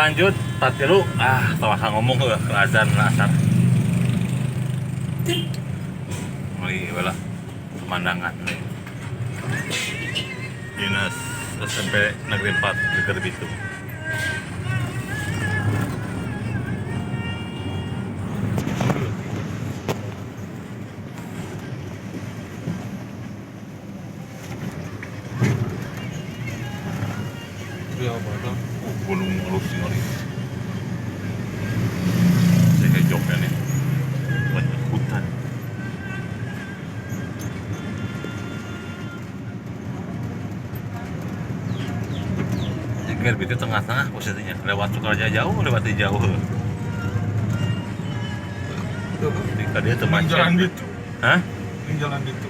Lanjut part 3. Ah, tawah ngomong ke azan asar. Mari wala pemandangan nih. Dinas SMP Negeri 4 Gegerbitung. Ya apa tuh? Gunung halus tinggal. Saya jognya nih. Banyak hutan. Geger itu tengah-tengah posisinya. Lewat Sukaraja jauh, lewat di jauh. Ketika dia tuh macet. Jalan gitu. Hah? Ini jalan gitu.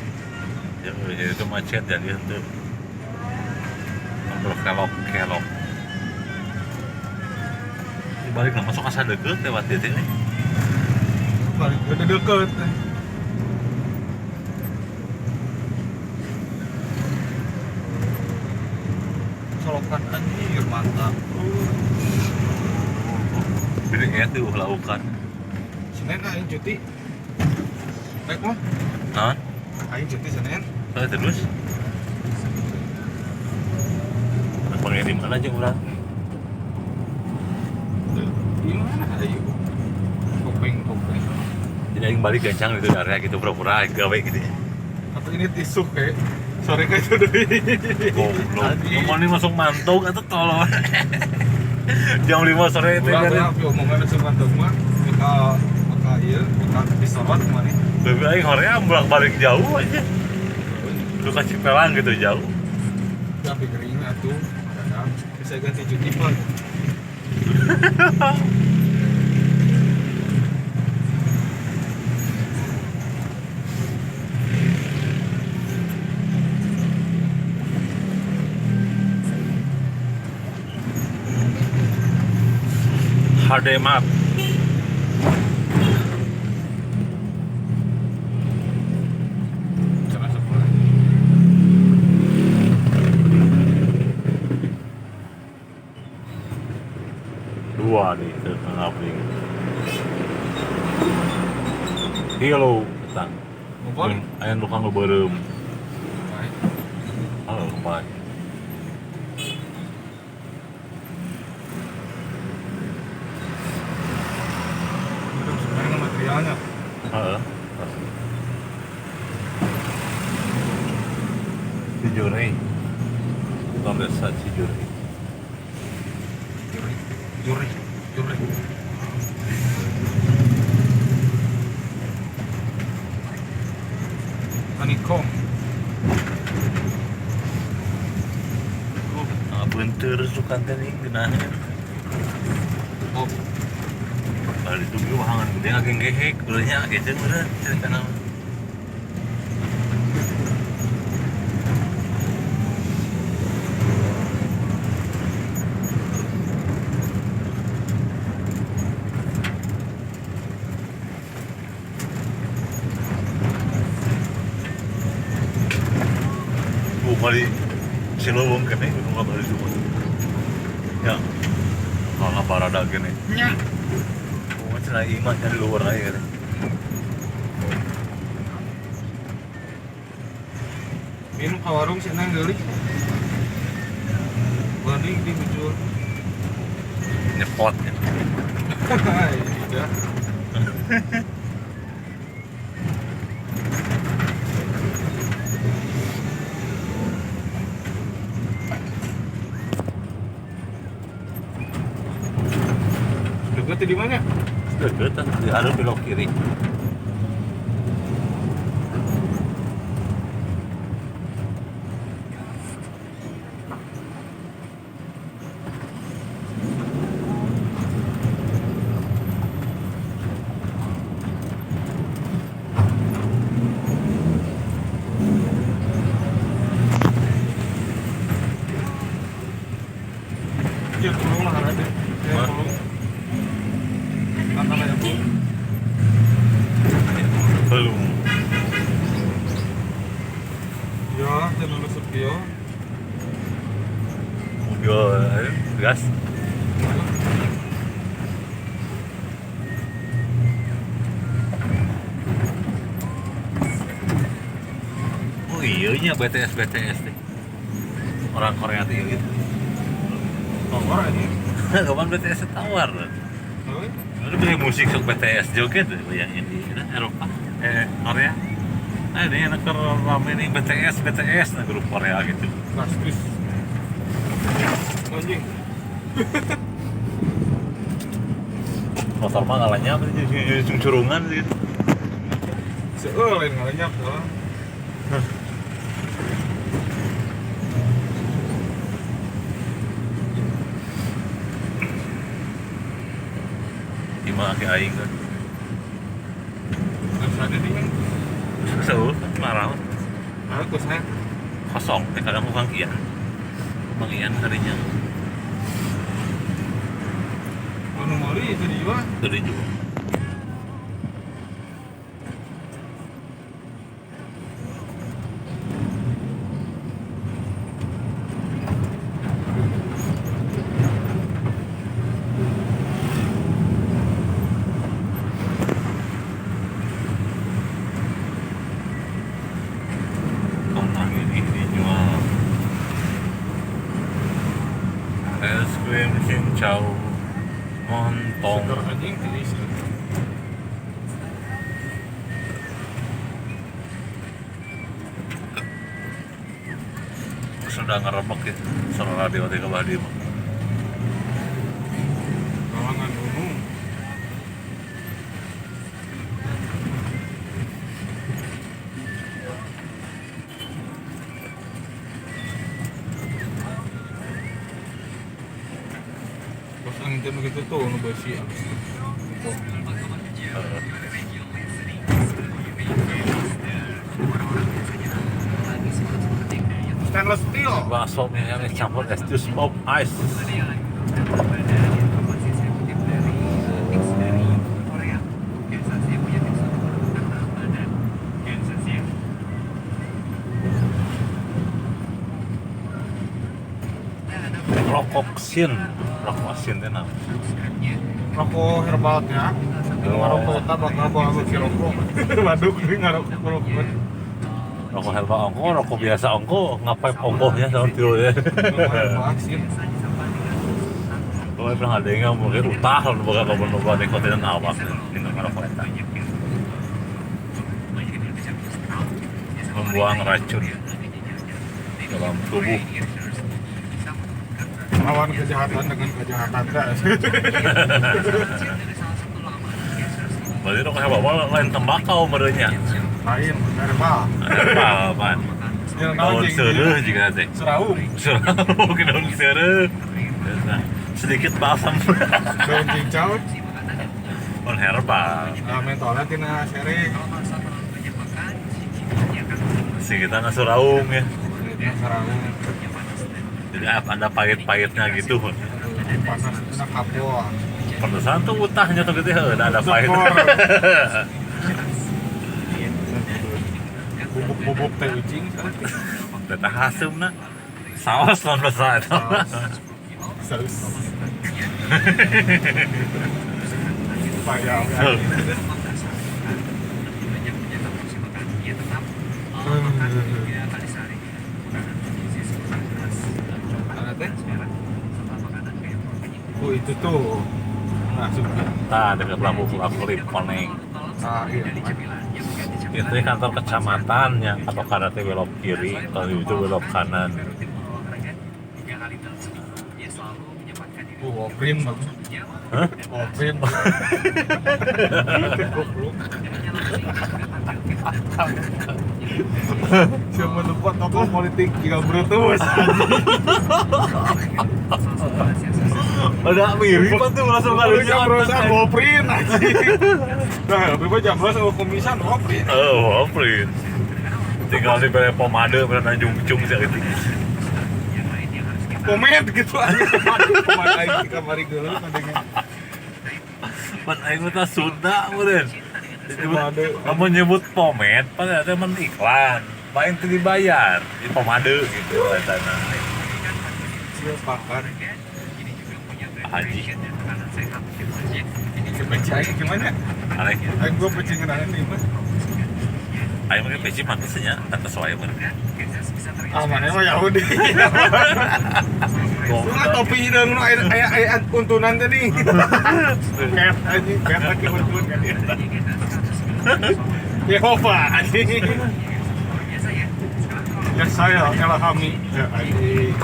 Ya, itu macet jadi itu berkelok-kelok. Balik lah masuk asa deket lewat di sini. Balik udah deket. Solokan anjir mantap. Jadi ya tuh laukan. Senin aing cuti. Naik mah? Hah? Aing cuti Senin. Terus? Pengen di mana aja urang? Di mana ayo? Kopeng-kopeng. Jadi aing balik gancang itu area gitu pura-pura aing gawe gitu ya. Atau ini tisu kayak sore kayak itu deui. Goblok. Ngomong ini masuk mantung atau tolong. Jam 5 sore itu kan. kan. Tapi omongan masuk mantung mah bakal bakal ieu bakal disorot kemana? Tapi aing horea bolak-balik jauh aja. Lu kasih pelang gitu jauh. Tapi kering atuh. Bisa ganti cuti pak. HD map. Dua nih ngapling. Halo, petang. Ayan tukang beureum. Halo, kembali. Sebenarnya materialnya. Heeh. Cijurey. Desa Cijurey. Jurih, jurih. Honeycomb. Oh, bentur sukan teh nih geunahnya. Oh. Bali itu ge wahangan gede ngageng-gehek, beuleunya gejeun beureuh ceritana mah. Kali Silowong kene gunung kabari semua. Ya. Kalau barada kene. Nya. Oh, cenah imah dari luar aja kene. Minum ka warung sih nang geulis. Banding di bujur. Nyepot ya. Iya. Deket di mana? Deket, di arah belok kiri. Ya, tolong lah ada. Ya, tolong. Belum. Ya, jangan lulus yo. Mobil gas. Ieu nya BTS BTS teh. Orang Korea teh gitu. Tawar aja. Kapan BTS tawar? Lu beli musik sok BTS joget yang ini Eropa, Korea. Nah ini anak rame nih BTS BTS nah grup Korea gitu. Drastis. Anjing. Motor mah ngalahnya apa jadi curungan gitu. Seueur lain ngalahnya tuh. Gimana aki aing kan? Harus ada di kan? Seueur marah. Aku saya kosong, kadang ku Kang Ian. Bang Ian harinya. Anu meuli itu dijual. Itu dijual. Kentang ini dijual. Es krim cincau. Montong. Seger anjing tilis. Sudah ngerebek ya, suara radio teh ke Badi mah. Kalangan umum. Angin teh begitu tuh nu beusi abis itu. Stainless steel. Bakso mie ayam campur es jus pop ice. Rokok sin teh naon? Rokok herbal teh. Ngarokok eta bakal bawa si rokok. Waduk deui ngarokok rokok. Rokok herbal ongko, rokok biasa ongko, ngapain ongkohnya tahun tilu ya. Rokok herbal sin. Kalau pernah ada yang mungkin utah lalu bakal loba-loba nikotinan awak minum rokok eta. Membuang racun dalam tubuh. Melawan kejahatan dengan kejahatan. Berarti rokok herbal lain tembakau merenya. Lain herbal. Herbal apaan? Daun seureuh juga teh. Seraung. Seraung daun seureuh. Sedikit balsam. Daun cincau. Daun herbal. Nah, mentolnya tina sereh. Sekitar seraung ya. Seraung. Jadi ada pahit-pahitnya gitu. Panas enak kapol. Pedesan tuh utahnya tuh gitu ya, ada pahit. Bubuk-bubuk teh ucing. Teh haseumna. Saus lawan besar. Saus. Payah. Oh itu tuh masuk. Nah, dekat lampu kelap-kelip koneng. Ah, iya. Itu kantor kecamatannya, atau karena belok kiri, kalau itu belok kanan. Oh, Oprin bagus. Hah? Oprin. Goblok. Siapa lupa tokoh politik jika Brutus. Ada mirip tuh langsung kali jambrosan Oprin anjing. Nah, berapa jambros sama komisan Oprin. Oh, Oprin. Tinggal diberi pomade berenang jungcung sih gitu. Pomade gitu aja. Pomade aing di kamari geuleuh kadenge. Pan aing mah Sunda meureun. Kamu nyebut pomade, padahal itu emang iklan. Paling itu dibayar, di pomade gitu katanya. Siapa kan? Haji. Peci aing gimana? Aneh. Aing gua peci ngenahin nih, Mas. Aing mah peci mantas nya, pantas wae mah. Ah, mana mah Yahudi. Lu topi hideung nu aya untunan teh nih. Ket anjing, ket lagi untun kan dia. Yehova anjing. Ya saya Elhami. Ya anjing.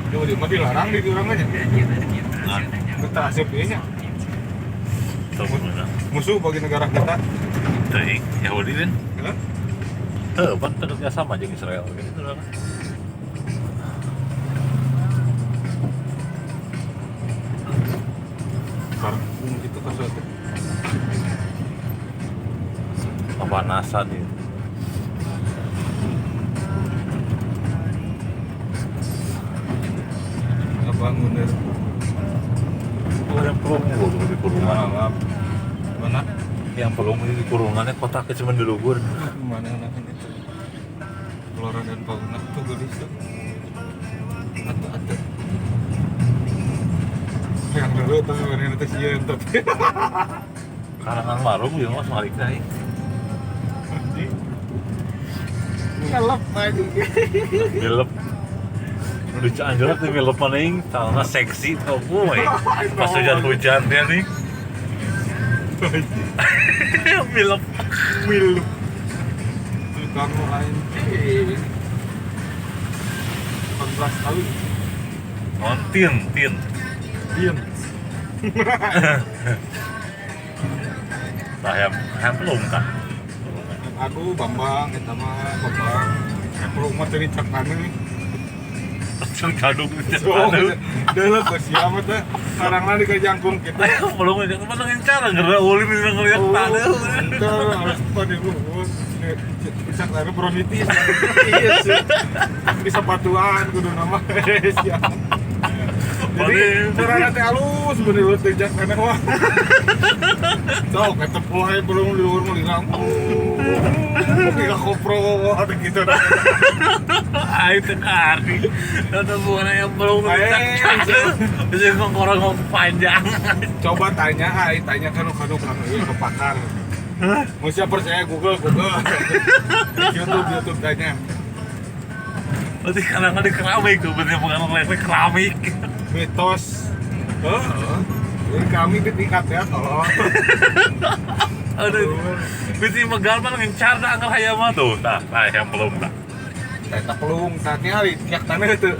Duh, dia mah dilarang di urang aja. Nah, kita asup ieu nya. Musuh bagi negara kita. Teuing, Yahudi kan? Heeh. Heuh, pan teu sama jeung Israel gitu lah. Karung gitu kasut. Kepanasan ya. Bangun deh. Ada pelung di kurungan. Mana? Yang pelung di kurungannya kotaknya cuma di luhur. Mana anak itu? Flora dan fauna tuh gelis tuh. Atau. Yang dulu tuh sebenarnya itu sieun tapi. Karangan warung ya mas malik teh. Anjing. Ngelep anjing. Ngelep. Udah anjir tuh milep maning, tangannya seksi tuh boy. Pas hujan-hujan dia nih. Milep. Milep. Tukang anjing. 14 tahun. Oh, tin. Tin. Nah, yang belum kan? Aduh, Bambang, eta mah Bambang. Yang belum mah teu dicakana. Kadung dulu kok siapa tuh sarangna di kejangkung kita belum aja kemana ngencar gerak ulin ngeliat tanah harus pada luhur bisa karena bronitis iya sih di sepatuan kudu nama siapa jadi sarangna teh halus bener teh jak tanah wah sok eta poe belum di luhur melirang oke kopro ada gitu. Ayo tekari, ada bukan yang belum bisa ngorong ngomong panjang. Coba tanya, ayo tanya kan kanu kanu ke pakar. Mau siapa percaya Google, YouTube tanya. Berarti kadang-kadang keramik tuh, bener bukan level keramik. Mitos. Jadi kami ditingkat ya tolong. Aduh, bisi megal mah ngencar dah anggar hayam mah tuh. Tah, yang belum tah. Tah pelung, tah ningali tiak tanah itu.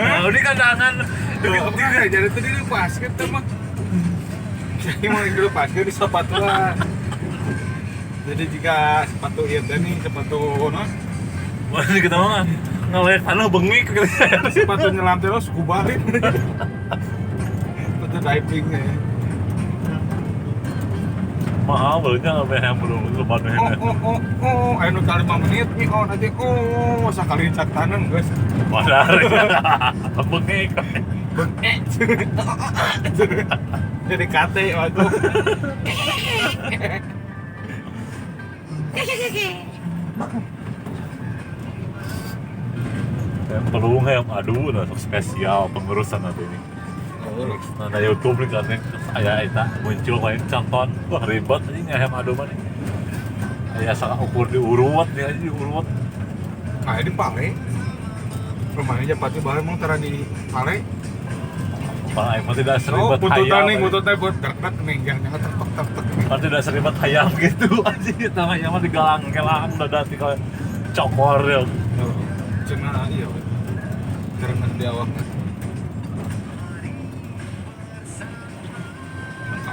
Nah, ini kan tangan deket jadi tadi di basket teh mah. Jadi mau dulu basket di sepatu lah. Jadi jika sepatu ieu teh nih, sepatu naon? Wah, kita mah ngelek tanah bengik gitu. Sepatu nyelam teh scuba. Sepatu diving ya. Mahal belinya nggak yang belum lebaran ini. Oh, ayo kali 5 menit nih, oh nanti, oh sekali cak tanam guys. Padahal, bengek. Bengek. Jadi kate waktu. Yang pelung yang aduh, nah, spesial pengurusan nanti ini. Nah, di YouTube nih kan aya eta muncul lain conton wah ribet anjing ayam adu mah nih. Aya salah ukur diurut dia aja diurut. Nah, ini pale. Rumahnya Japati bae emang tara di pale. Pale emang tidak seribet hayam. Bututan nih, bututan buat deket nih, jangan tek-tek. Pan tidak seribet hayam gitu anjing eta mah hayam mah digalang-galang dada tinggal cokor ya. Cenah iya. Karena di awakna.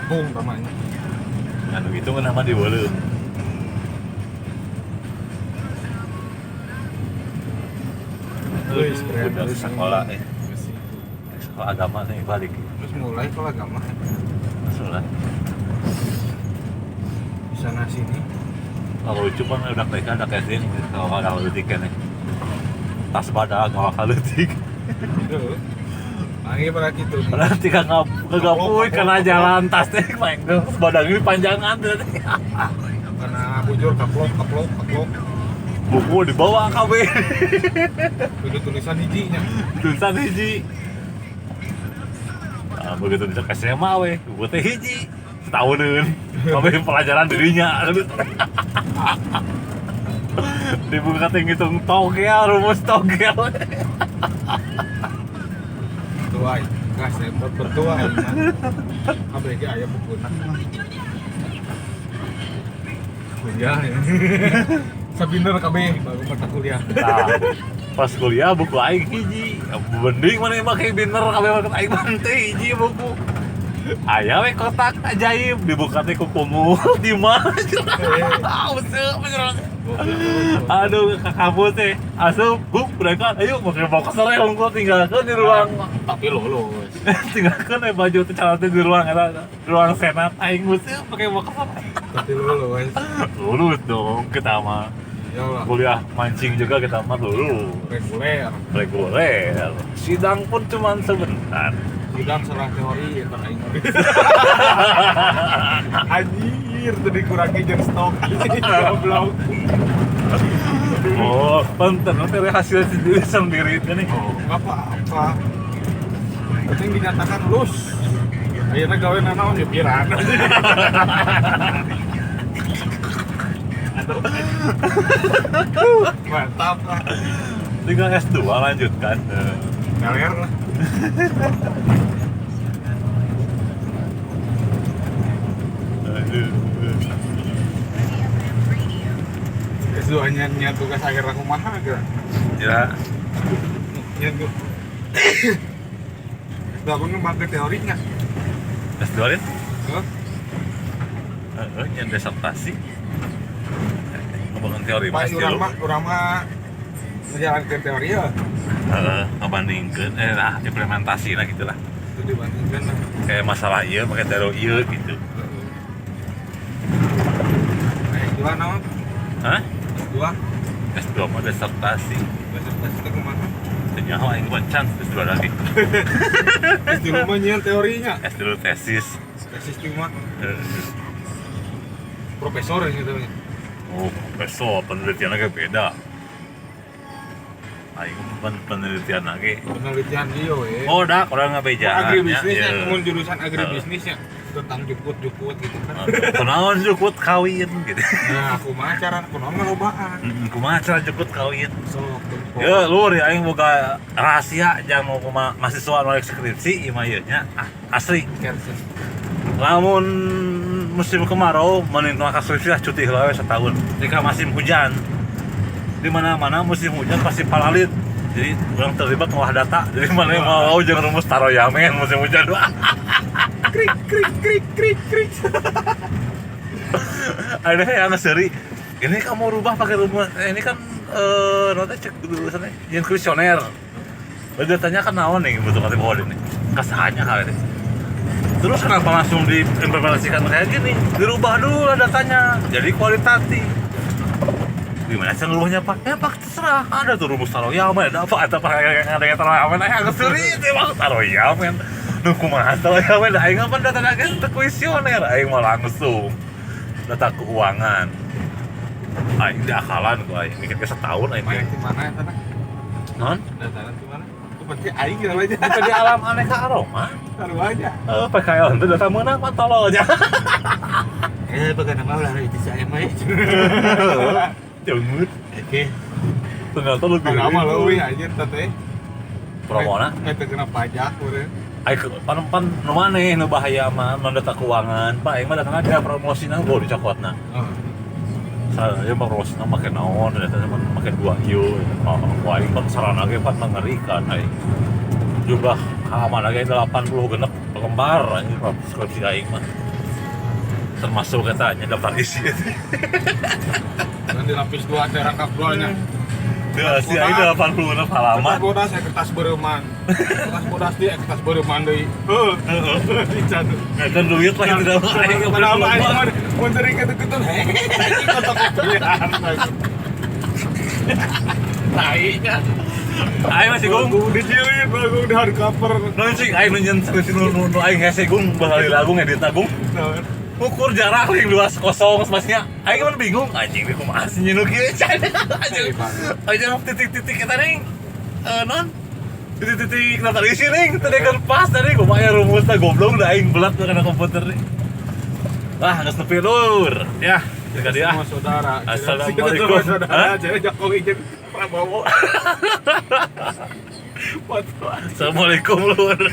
Kampung namanya. Nah, begitu kan nama di Waleung. Udah sekolah nih. Sekolah agama nih balik. Terus mulai sekolah agama. Mulai. Di sana sini. Kalau lucu kan udah TK, udah SD nih. Kalau ada leutik nih. Tas badak kalau leutik. Nah, ini berarti itu. Berarti kan nggak karena jalan tas teh main badan ini panjangan berarti. Karena bujur kaplok. Buku dibawa kabeh. Udah tulisan hijinya. Tulisan hiji. Nah, begitu bisa ke SMA we, buku teh hiji. Setahuneun. Kabeh pelajaran dirinya. Dibuka teh ngitung togel, rumus togel. Tua, nggak sempat bertua. Kabeh ge aya bukuna. Kuliah ya. Sabinder kabeh baru mata kuliah. Nah, pas kuliah buku aing hiji. Mending mana make binder kabeh make aing mah teh hiji buku. Aya we kotak ajaib dibuka teh ku kumu di mana. Aduh ke kampus teh asup buk berangkat ayo make boxer we hungkul tinggalkeun di ruang tapi lulus. Tinggalkeun we baju teh celana teh di ruang eta ruang senat aing geus make boxer. Tapi lulus. Lulus dong kita mah. Iyalah. Kuliah mancing juga kita mah lulus. Reguler. Reguler. Sidang pun cuma sebentar. Sidang salah teori ya kan aing. Anjir, tadi kurangi jeung stok. Goblok. Oh, penting nanti hasil sendiri sendiri nih. Oh, enggak apa-apa. Penting dinyatakan lulus. Ayeuna gawe nanaon ya piran. Mantap lah. Tinggal S2 lanjutkan. Galer lah. S2 nya nya tugas akhir aku kumaha geura? Ya. Nya tuh. S2 aku ngembangkeun teorinya. S2 lin? Heeh. Heeh, nya disertasi. Ngembangkeun teori mah urang mah urang mah menjalankan teori ya. Heeh, ngebandingkeun nah implementasi lah gitulah. Itu dibandingkeun lah. Kayak masalah ieu pakai teori ieu gitu. Nah, S2 naon? Hah? S2? S2 mah disertasi. Disertasi teh kumaha? Teu nyaho aing mah chance S2 lagi. S2 mah nyieun teorinya. S2 tesis. Tesis teh kumaha? Profesor gitu nya. Oh, profesor penelitian lagi beda. Aing penelitian lagi. Penelitian iya we. Oh, dah orang ngabejaan. Agribisnisnya, mun jurusan agribisnisnya tentang jukut-jukut gitu kan. Kunaon jukut kawin gitu. Nah, kumaha cara kunaon ngalobaan? Kumaha cara jukut kawin? Sok. Ya, lur ya aing boga rahasia jangan mau kumaha mahasiswa nu skripsi ieu mah ieu nya. Ah, asli. Lamun musim kemarau mending tong skripsi lah cuti heula we setahun. Jika musim hujan di mana-mana musim hujan pasti paralit. Jadi orang terlibat ngolah data. Jadi mana mau jangan rumus taroyamen musim hujan. Krik krik krik krik krik. Ada yang seri. Ini kamu rubah pakai rumus. Ini kan nanti cek dulu sana. Yang kuesioner. Datanya kan naon nih butuh kata bawah ini. Kesahannya kali ini. Terus kenapa langsung diimplementasikan kayak gini? Dirubah dulu lah datanya. Jadi kualitatif. Gimana sih ngeluhnya Pak? Ya Pak terserah, ada tuh rumus taroyamen, ada apa, ada yang ada yang taroyamen, aing seri itu emang taroyamen. Nu kumaha taroyamen, aing mah data lagi teu kuesioner, aing mah langsung data keuangan. Aing diakalan ku aing, mikir ke setahun aing. Mana di mana eta teh? Non? Datana di mana? Ku berarti aing gitu aja. Di alam aneka aroma. Taruh aja. PKL itu data meunang mah tolol aja. Bagaimana mah ulah itu saya mah. Jangan. Oke. Ternyata lebih lama leuwih anjir teh. Promona? Eta kena pajak urang. Ai pan-pan nu maneh nu bahaya mah nu data keuangan. Pak aing mah datangna dia promosina gua dicokotna. Heeh. Saya mah promosina make naon data make dua ieu. Oh, aing pan sarana ge pan mengerikan aing. Jumlah halaman ge 80 genep lembar anjir skripsi aing mah. Termasuk katanya daftar isi. Dan dilapis dua teh rangkap duanya. Ya, si aing 86 halaman. Kertas bodas, kertas bereuman. Kertas bodas dia kertas bereuman deui. Heuh. Dican. Kan duit lah itu dalam aing. Padahal aing mah mun sering kitu-kitu anjing kotok-kotokan. Tai nya. Aing masih gung dijilid lagu di hardcover. Naon sih aing nyen skripsi nu aing hese gung baheula lagu ngedit gung. Ukur jarak ring luas kosong maksudnya aing kan bingung anjing di kumaha sih nu kieu anjing. Anjing titik-titik eta ning non titik-titik na tadi sih ning tadi kan pas tadi kumaha ya rumusna goblok da aing belat kana komputer nih. Ah, geus nepi lur. Ya, jaga dia. Semua saudara. Assalamualaikum. Semua saudara, cewek Jokowi jeung Prabowo. Assalamualaikum lur.